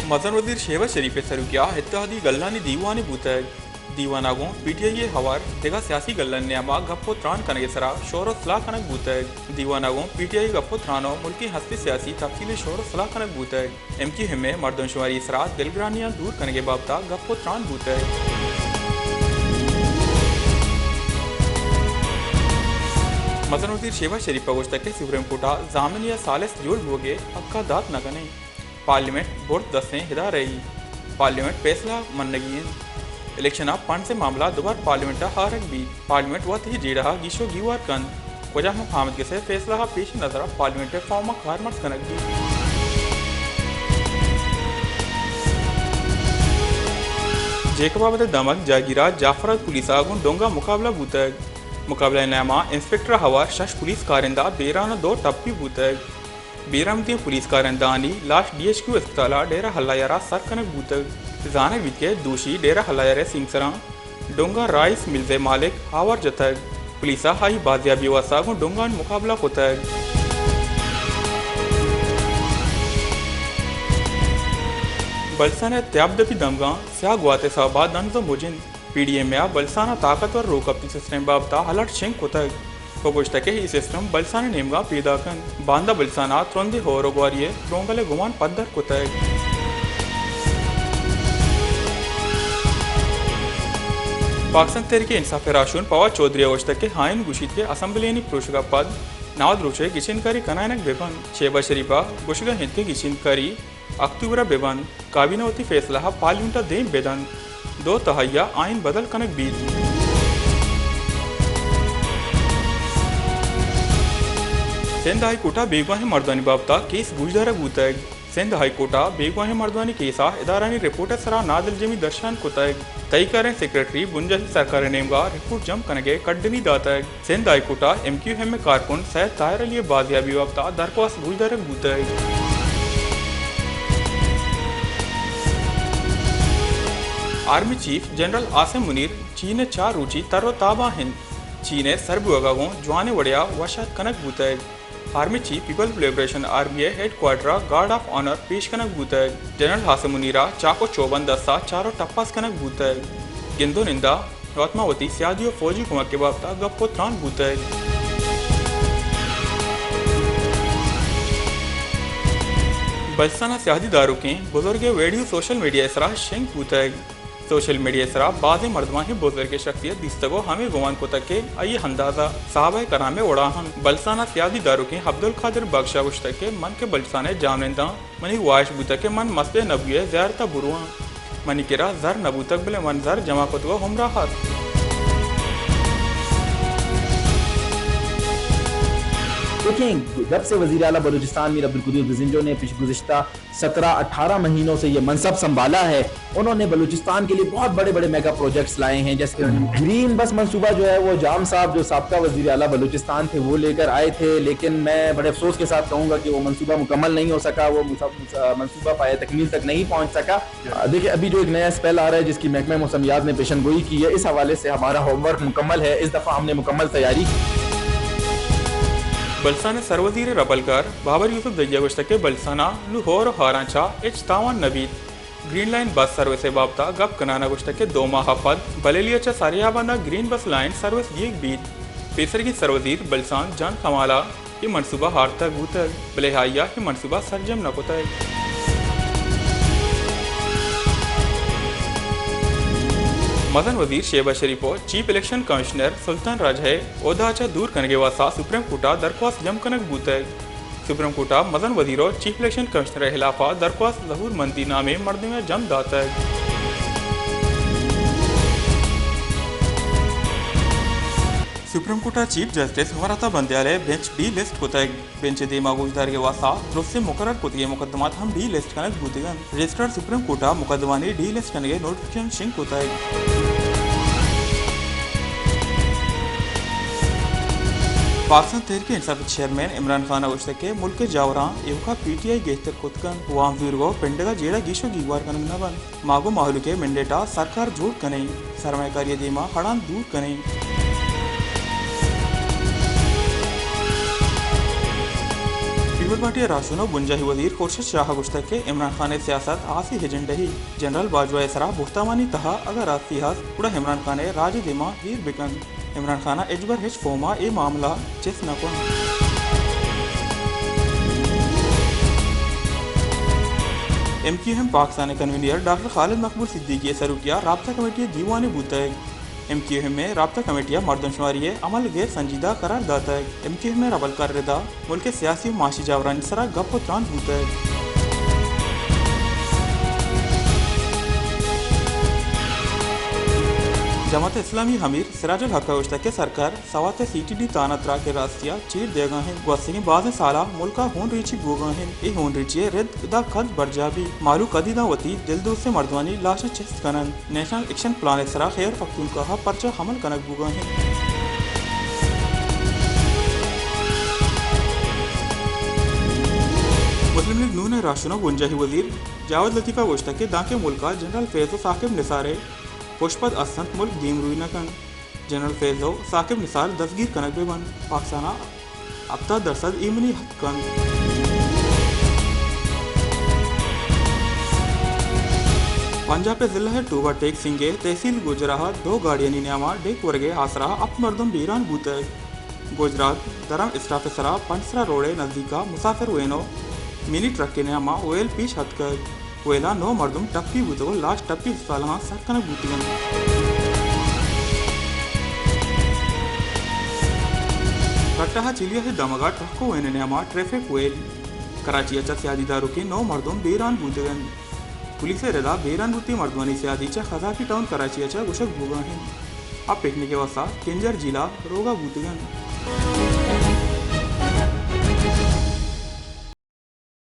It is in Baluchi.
مزن وزیر شہباز شریف ءِ سروکی ءَ اتحادی گلانی دیوانے بوتگ۔ دیوان ءَ گوں پی ٹی آئی ءِ ہوار دگہ سیاسی گلانی نیام ءَ گپ ءُ تران کنگ ءِ سرا شور ءُ سلاہ کنگ بوتگ۔ دیوان ءَ گوں پی ٹی آئی ءِ گپ ءُ تران ءُ ملکی ہستی سیاسی تفصیلی شور ءُ سلاہ کنگ بوتگ۔ ایم کیو ایم ءِ مردم شماری ءِ سرا دلگرانیاں دور کنگ ءِ بابت ءَ گپ ءُ تران بوتگ۔ مزن وزیر شہباز شریف ءَ گوشتگ کہ سپریم کورٹ ءَ ضامن یا ثالث جوڑ بوگ ءِ حق ءَ دات نہ کنیں۔ پارلیمنٹ برز دستیں ادارہ ای، پارلیمنٹ فیصلہ منگی انت۔ الیکشن ءِ فنڈز ءِ معاملہ دوبر پارلیمنٹ ءَ آرگ بیت۔ پارلیمنٹ وت اے جیڑہ ءَ گیش ءُ گیوار کنت۔ کجا ہم آمدگس ءِ فیصلہ ءَ پیش نظر ءَ پارلیمنٹ ءِ فارم ءَ کارمرز کنگ بیت۔ جیکب آباد ءِ دمگ جاگیر ءَ جعفر آباد پولیس ءَ گوں ڈونگ ءَ مقابلہ بوتگ۔ مقابلہ ءِ نیام ءَ انسپکٹر ءِ ہوار شش پولیس کارندہ بیران ءُ دو ٹپی بوتگ۔ بیران دیاں پولیس کارندہانی لاش ڈی ایچ کیو اسپتال ءَ ڈیرہ ہلایار ءَ سر کنگ بوتگ۔ زانگ بیت کہ دوشی ڈیرہ ہلایار ءِ سینگ سراں ڈونگاں رائس ملز ءِ مالک آوار جتگ۔ پولیس ءَ آئی بازیابی ءِ واستہ گوں ڈونگانی مقابلہ کتگ۔ بلوچستان ءِ تیاب دپی دمگاں سیاہ گوات ءِ سوب ءَ دنز ءُ مج انت۔ پی ڈی ایم اے ءَ بلوچستان ءَ طاقتور روکپتی سسٹم ءِ بابت ءَ الرٹ شنگ کتگ ءُ گوشتگ کہ اے سسٹم بلوچستان ءِ نیمگ ءَ پیداک انت۔ باندا بلوچستان ءَ ترندیں ہور ءُ گواری ءِ ترونگل ءِ گمان پدر کتگ۔ پاکستان تحریک انصاف ءِ راہشون فواد چوہدری ءَ گوشتگ کہ آئین گوشیت کہ اسمبلیانی پروشگ ءَ پد نود روچ ءِ گچین کاری کنائینگ بہ بنت۔ شہباز شریف ءَ گوشگ ءَ انت کہ گچین کاری اکتوبر ءَ بہ بنت، کابینہ وتی فیصلہ ءَ پارلیمنٹ ءَ دیم بہ دنت، دو تہائی ءَ آئین بدل کنگ بیت۔ سندھ ہائی کورٹ ءَ بیگواہیں مردمانی بابت ءَ کیس گوشدارگ بوتگ۔ سندھ ہائی کورٹ ءَ بیگواہیں مردمانی کیس ءَ ادارہانی رپورٹ ءِ سرا نادلجمی درشان کتگ۔ تہی کاریں سیکرٹری بنجاہی سرکار ءِ نیمگ ءَ رپورٹ جم کنگ ءِ کڈنی داتگ۔ سندھ ہائی کورٹ ءَ ایم کیو ایم ءِ کارکن سید طاہر علی ءِ بازیابی ءِ بابت ءَ درخواست گوشدارگ بوتگ۔ آرمی چیف جنرل عاصم منیر چین ءِ چار روچی تر ءُ تاب ءَ انت۔ چین ءِ سر بوہگ ءَ گوں جوانیں وڑے ءَ وش اتک کنگ بوتگ۔ Army chief Peoples liberation army ءِ ہیڈ کوارٹر ءَ گارڈ آف آنر پیش کنگ بوتگ۔ جنرل عاصم منیر ءَ چاک ءُ چوبند دست ءَ چار ءُ ٹپاس کنگ بوتگ۔ گند ءُ نند ءَ وت ماں وتی سیادی ءُ فوجی کمک ءِ بابت ءَ گپ ءُ تران بوتگ۔ بلوچستان ءَ سیادی داروکیں بزرگ ءِ ویڈیو سوشل میڈیا ءِ سرا شنگ بوتگ۔ سوشل میڈیا ءِ سرا بازیں مردماں اے بزرگ ءِ شخصیت دیستگ ءُ ہمے گمان کتگ کہ آئی ءِ اندازہ صحابہ کرام ءِ وڑا انت۔ بلوچستان ءَ سیادی داروکیں عبدالقادر بخش ءَ گوشتگ کہ من کہ بلوچستان ءِ جاہمننداں، منی واہش بوتگ کہ من مسجد نبوی ءِ زیارت ءَ برواں۔ منی کرا زر نہ بوتگ، بلے من زر جمع کتگ ءُ ہمراہ ات۔ دیکھیں، جب سے وزیر اعلیٰ بلوچستان میر عبدالقدوس بزنجو نے پچھ گزشتہ سترہ اٹھارہ مہینوں سے یہ منصب سنبھالا ہے، انہوں نے بلوچستان کے لیے بہت بڑے بڑے میگا پروجیکٹس لائے ہیں، جیسے گرین بس منصوبہ جو ہے، وہ جام صاحب جو سابقہ وزیر اعلیٰ بلوچستان تھے، وہ لے کر آئے تھے، لیکن میں بڑے افسوس کے ساتھ کہوں گا کہ وہ منصوبہ مکمل نہیں ہو سکا، وہ مس-، مس-، منصوبہ پایہ تکمیل تک نہیں پہنچ سکا۔ دیکھیں، ابھی جو ایک نیا اسپیل آ رہا ہے، جس کی محکمہ موسمیات نے پیشن گوئی کی ہے، اس حوالے سے ہمارا ہوم ورک مکمل ہے، اس دفعہ ہم نے مکمل تیاری کی۔ بلوچستان ءِ سروزیر ءِ ربلگار بابر یوسف دنجی ءَ گوشتگ کہ بلوچستان ءَ نوں ہور ءُ ہاراں چہ ہچ تاوان نہ بیت۔ گرین لائن بس سروس ءِ بابت ءَ گپ کنان ءَ گوشتگ کہ دو ماہ ءَ پد بلیلیا چہ سریابان ءَ گرین بس لائن سروس دیگ بیت۔ پیسرگیں سروزیر بلوچستان جان کمال ءَ اے منصوبہ آرتگ بوتگ، بلے آئی ءَ اے منصوبہ سرجم نہ کتگ۔ مزن وزیر شہباز شریف ءُ چیف الیکشن کمشنر سلطان راجہ ءِ عہدہ ءَ چہ دور کنگ ءِ واستہ سپریم کورٹ ءَ درخواست جم کنگ بوتگ۔ سپریم کورٹ ءَ مزن وزیر ءُ چیف الیکشن کمشنر ءِ ہلاف ءَ درخواست ظہور مندی نامیں مردمے ءَ جم داتگ۔ سپریم کورٹ ءَ چیف جسٹس عمر عطا بندیال ءِ بنچ ڈی لسٹ کتگ۔ بنچ ءِ دیما گوشدارگ ءِ واستہ درستیں مقرر کتگیں مقدمات ہم ڈی لسٹ کنگ بوتگ انت۔ رجسٹرار سپریم کورٹ ءَ مقدمانی ڈی لسٹ کنگ ءِ نوٹیفکیشن شنگ کتگ۔ پاکستان تحریک انصاف ءِ چیئرمین عمران خان ءَ گوشتگ کہ ملک ءِ جاوراں ایوک ءَ پی ٹی آئی گہتر کت کنت، وام زورگ ءُ پنڈگ ءَ جیڑہ گیش ءُ گیوار کنگ نہ بنت۔ ما گوں مہلوک ءِ مینڈیٹ ءَ سرکار جوڑ کنیں، سرمایہ کاری ءِ دیما اڑاند دور کنیں۔ پیپلز پارٹی ءِ راہشون ءُ بنجاہی وزیر خورشید شاہ ءَ گوشتگ کہ عمران خان ءِ سیاست ہاسیں ایجنڈہ ئے، جنرل باجوہ ءِ سرا بہتامانی تہا اگر راستی ہست، گڑا عمران خان ءَ راج ءِ دیما ہیر بہ کنت۔ عمران خان ءَ ہچبر ہچ فورم ءَ اے معاملہ ءَ چست نہ کنت۔ ایم کیو ایم پاکستان ءِ کنوینر ڈاکٹر خالد مقبول صدیقی ءِ سروکی ءَ رابطہ کمیٹی ءِ دیوانے بوتگ۔ ایم کیو ایم ءِ رابطہ کمیٹی ءَ مردم شماری ءِ عمل غیر سنجیدہ قرار داتگ۔ ایم کیو ایم ءِ ربلکار ردا ملک ءِ سیاسی ءُ معاشی جاورانی سرا گپ ءُ تران بوتگ۔ جماعت اسلامی ءِ امیر سراج الحق ءَ گوشتگ کہ سرکار سوات ءِ سی ٹی ڈی تھانہ تراک ءِ راستی ءَ چیر دیگ ءَ انت۔ گوستگیں بازیں سال ءَ ملک ءَ ہون ریچی بوگ ءَ انت۔ اے ہون ریچی ءِ رد ادا کد برجاہ بیت؟ مھلوک کدی داں وتی دل دوستیں مردمانی لاش ءَ چست کن انت؟ نیشنل ایکشن پلان ءِ سرا خیبر پختونخوا ءَ پرچا عمل کنگ بوگ ءَ انت؟ مسلم لیگ نون ءِ راہشون ءُ بنجاہی وزیر جاوید لطیف ءَ گوشتگ کہ دانکہ ملک ءَ جنرل فیض ءُ ثاقب نثار ءِ پشپد است انت، ملک دیمروئی نہ کنت۔ جنرل فیض ءُ ثاقب نثار دزگیر کنگ بہ بنت، پاکستان ءَ ہپتاد درسد ایمنی ہتک کنت۔ پنجاب ءِ ضلع ٹوبہ ٹیک سنگھ ءِ تحصیل گوجرہ ءَ دو گاڑیانی نیام ءَ ڈیک ورگ ءِ آسرا ہپت مردم بیران بوتگ۔ گوجرات درم اسٹاپ ءِ سرا پنڈسرا روڈ ءِ نزیک ءَ مسافر وین ءُ منی ٹرک ءِ نیام ءَ ویل پیش اتکگ۔ ویل ءَ نو مردم ٹپی بوتگ ءُ لاش ٹپی ہسپتالاں سر کنگ بوتگ انت۔ ٹھٹہ ءَ چلیا ءِ دمگ ءَ ٹرک ءُ وین ءِ نیام ءَ ٹریفک ویل۔ کراچی ءَ چہ سیادی داروکیں نو مردم بیران بوتگ انت۔ پولیس ءِ ردا بیران بوتیں مردمانی سیادی چہ قذافی ٹاؤن کراچی ءَ چہ گوشگ بوگ ءَ انت۔ آ پکنک ءِ واستہ کنجر جیل ءَ روگ ءَ بوتگ انت۔